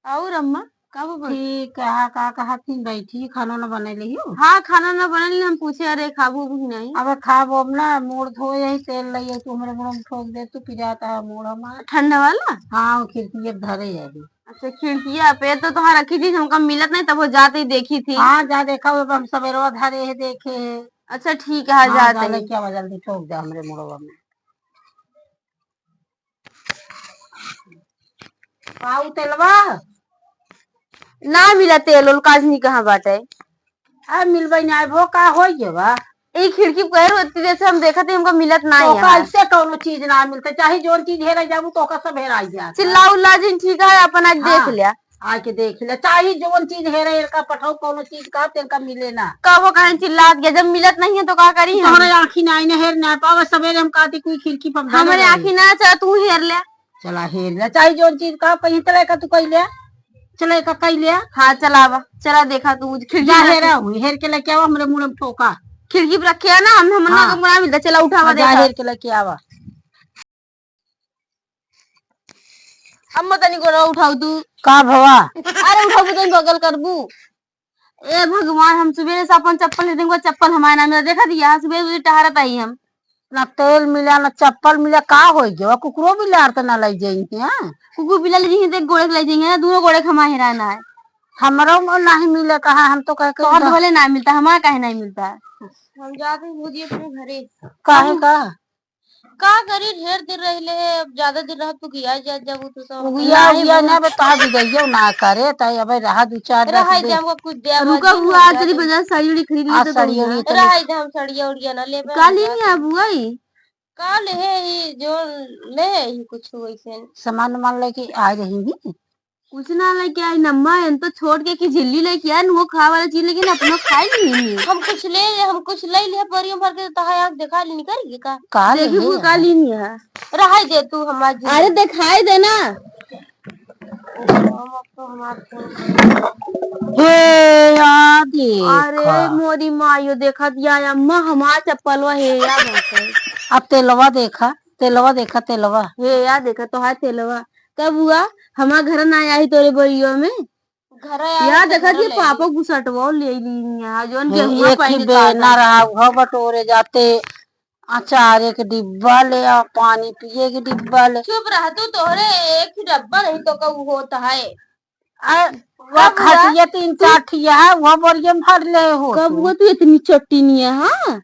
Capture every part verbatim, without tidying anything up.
और अम्मा, का बा? ठीक है, का कहत ही, बैठी, खाना ना बने लियो? हाँ, खाना ना बनल, हम पूछे, अरे खाबू भी नहीं? अब खाबो, अब ना, मूड़ धोए ही, तेल लइए, तू हमरे मूड़ में ठोक दे, तू पिरात है मूड़ हमार। ठंडा वाला? हाँ, वो खिड़की धरे है अभी। अच्छा, खिड़किया पे तो तोहार रखी थी, हमका मिलत नहीं, तब वो जाते ही देखी थी। हाँ, जा देखा, वो हम सवेरवा धरे है, देखे है। अच्छा, ठीक है, हाँ, जाते जा ही। लेके आवा, जल्दी ठोक दे हमरे मुड़वा में। पाऊ तेलवा? ना मिला तेल उल, काजनी कहाँ बाटे? आ, मिलबे ना, वो का होई गवा? ई खिड़की पर होती, जैसे हम देखत ही, हमको मिलत ना तो है। कैसे कौनो चीज ना मिलते? चाहे जोन चीज हेरा जाबू, तो ओका सब हेराई जात है। चिल्ला उल्ला जिन, ठीक है, अपन आज देख हाँ, लिया। आके देख ले, चाहे जोन चीज हेरा, इनका पठाऊ, कौनो चीज का, तेनका मिले ना। कबो कहीं चिल्लात गया, जब मिलत नहीं है, तो का करी हम? तोहरे आँखी ना, आईने हेर ना पावे, सवेरे हम कहती, कोई खिड़की पर हमरे आँखी ना, चला तू हेर ले। चला हेर ले, चाहे जोन चीज का, कहीं तले का तू कह ले। चला, एका कई लिया। हाँ, चलावा, चला देखा तू, खिड़की जा पे हेरा रखे। हुई, हेर के लेके आवा, हमरे मुड़े में ठोका। खिड़की पे रखे है ना, हम, हम हाँ। ना मुड़ा मिलता, चला उठावा, हाँ, जा देखा। हेर के लेके आवा। अम्मा तनी गोरा उठाऊ तू। का भवा? अरे उठाऊ तनी बगल करबू। ए भगवान, हम सुबह से अपन चप्पल ले देंगे, चप्पल हमारे नाम में देखा दिया, सुबह सुबह टहरत आई हम। ना तेल मिला, ना चप्पल मिला, का होई गवा? कुकुरो बिलार त ना लई जाई हैं? कुकुर बिलार लई जाई हैं, तो एक गोड़े के लई जाई हैं, दोनों गोड़े के हमारे हेराना है। हमरो में नहीं मिले कहा, हम तो कह के तोहर उधर भले ना मिलता, हमारा काहे नहीं मिलता? हम जाते हैं भौजी अपने घरे। काहे हम का? का करी, ढेर दिन रहले है, अब ज्यादा दिन रहब तो उगिया जा, जब तू सब उगिया, नहीं उगिया बोल। ना बे, तोहार बिगड़ियो ना करे, त अबे रहा दू चार दस रहा दिन। दे, हमको कुछ दे, रुका बुआ, आज तेरी बजार साड़ी उड़ी खरीद ली, हाँ, तो साड़ी उड़ी तो रहा दे, हम साड़िया उड़िया ना लेबे, का हम लेनी जाते है हैं। बुआ ई? का ले है ई जो ले है ई कुछ वैसे? सामान मान लेके आ रही ही। कुछ ना लेके आई नम्मा, एन तो छोड़ के की झिल्ली लेके आई, वो खाए वाला चीज, लेकिन अपनो खाए नहीं। हम कुछ ले, हम कुछ ले लिया, परियों भर के तो तहां आँख देखा ली, निकल गई का? का ले देखी ले वो है? का ली नहीं है? रहाई दे तू हमार झिल्ली। अरे दिखाई दे ना। हम अब तो हमार फोन हे या देखा। अरे मोरी मायो देखा दिया अम्मा हमार चप्पलवा हे या बाटे। अब तेलवा देखा, तेलवा देखा, तेलवा। हे या देखा तोहार तेलवा। कब हुआ? हमार घर ना आई तोरे बोरियो में। घर आए या तो देखा घर जी ले पापा ली। बुसटवा ले ली यहाँ, जोन हे, गेहुआ एक ही पानी बे निकाल ना रहा। रहा, वह बटोरे जाते, अचार एक डिब्बा ले आ, पानी पिए के डिब्बा ले। चुप रह तू, तोहरे एक ही डब्बा नहीं तो का होत है। आ, वह कब हुआ? खटिया तीन चार ठिया है, वह बोरिया में भर ले हो कब तू। हुआ तू इतनी चट्टी नहीं है, हाँ?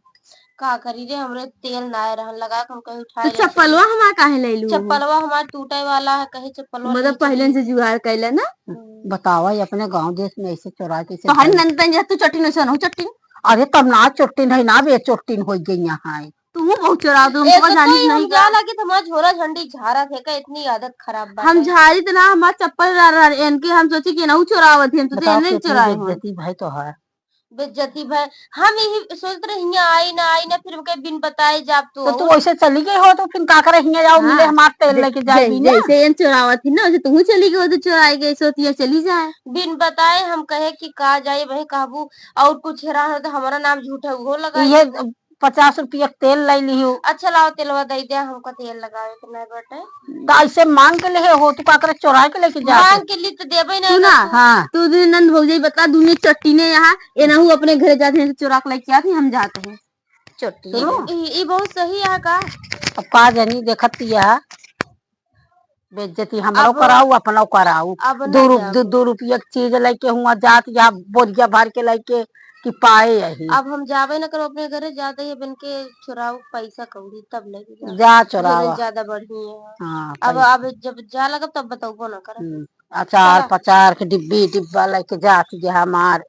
का करी रे, हमरे तेल ना रहन लगा के हम कहीं उठाए तो ले चप्पलवा चली। हमार काहे ले लू? चप्पलवा हमार टूटे वाला है, कहीं चप्पलवा मतलब नहीं पहले चली। से जुगाड़ कैले ना? हम्म। बतावा, ये अपने गांव देश में ऐसे चोरा के तो हर नंदन जा तू चट्टी नहीं सुनो चट्टी। अरे तब ना चोट्टिन है ना बे, चोट्टिन हो गई यहाँ है। तू बहुत चोरा दो, हमको एगो तो जानी ही नहीं हम का? जा लगी तो हमार झोरा झंडी झारा थे का, इतनी आदत खराब बात हम है। झारी तो ना, हमार चप्पल रह रहा, इनके हम सोची कि ना चोरावत है, हम तो बताओ देने कितनी चोराए हो। बेइज्जती भाई तो है। बेइज्जती भाई, हम यही सोचत रहे हियां आई ना, आई ना, फिर हमके बिन बताए जाब तू तो तू और। वैसे चली गई हो तो फिर का करे हियां जाओ मिले हाँ। हमार तेल जै-, लेके जाए जै-, भी ना। जैसे एन चोरावत ही ना, वैसे तू चली गई हो तो चोराए गई, सोतिया चली जाए। बिन बताए हम कहे कि का जाए, वही कहबू और कुछ हेरान हो तो हमारा नाम झूठा उहो लगाई। ये पचास रुपया के तेल लाई लिहू। अच्छा लाओ तेलवा दे दे, हमको तेल लगावे के नहीं बाटे। तो ऐसे मांग के ले हो, तू का करे चोरा के लेके जाते? मांग के लिए तो देबे नहीं सुना, करता। हाँ। तू दुई नंद भौजाई बता, दुनिया चट्टी ने यहाँ, एनहू अपने घरे जाते हैं, चोरा के लेके आते हैं, हम जाते हैं। चट्टी। सुनो। ई, ई बहुत सही है का? अब का जानी देखत यह। बेइज्जती हमरो अब कराऊ, अपनो कराऊ। अब ना दू रु-, जाब। दू, दू रुपया के चीज लेके हुआ जात, या बोरिया भर के लेके कि पाए यही। अब हम जाबे न करो अपने घरे, जाते ही बन के चुराऊ पैसा कौड़ी तब लेके जाब। जा चुरावा। घरे ज्यादा बढ़िया है। हाँ, अब, पैसा। अब जब जा लगब तब बतौबो न करब। हम्म, अचार चला। पचार के डिब्बी डिब्बा लेके जात ये हमार।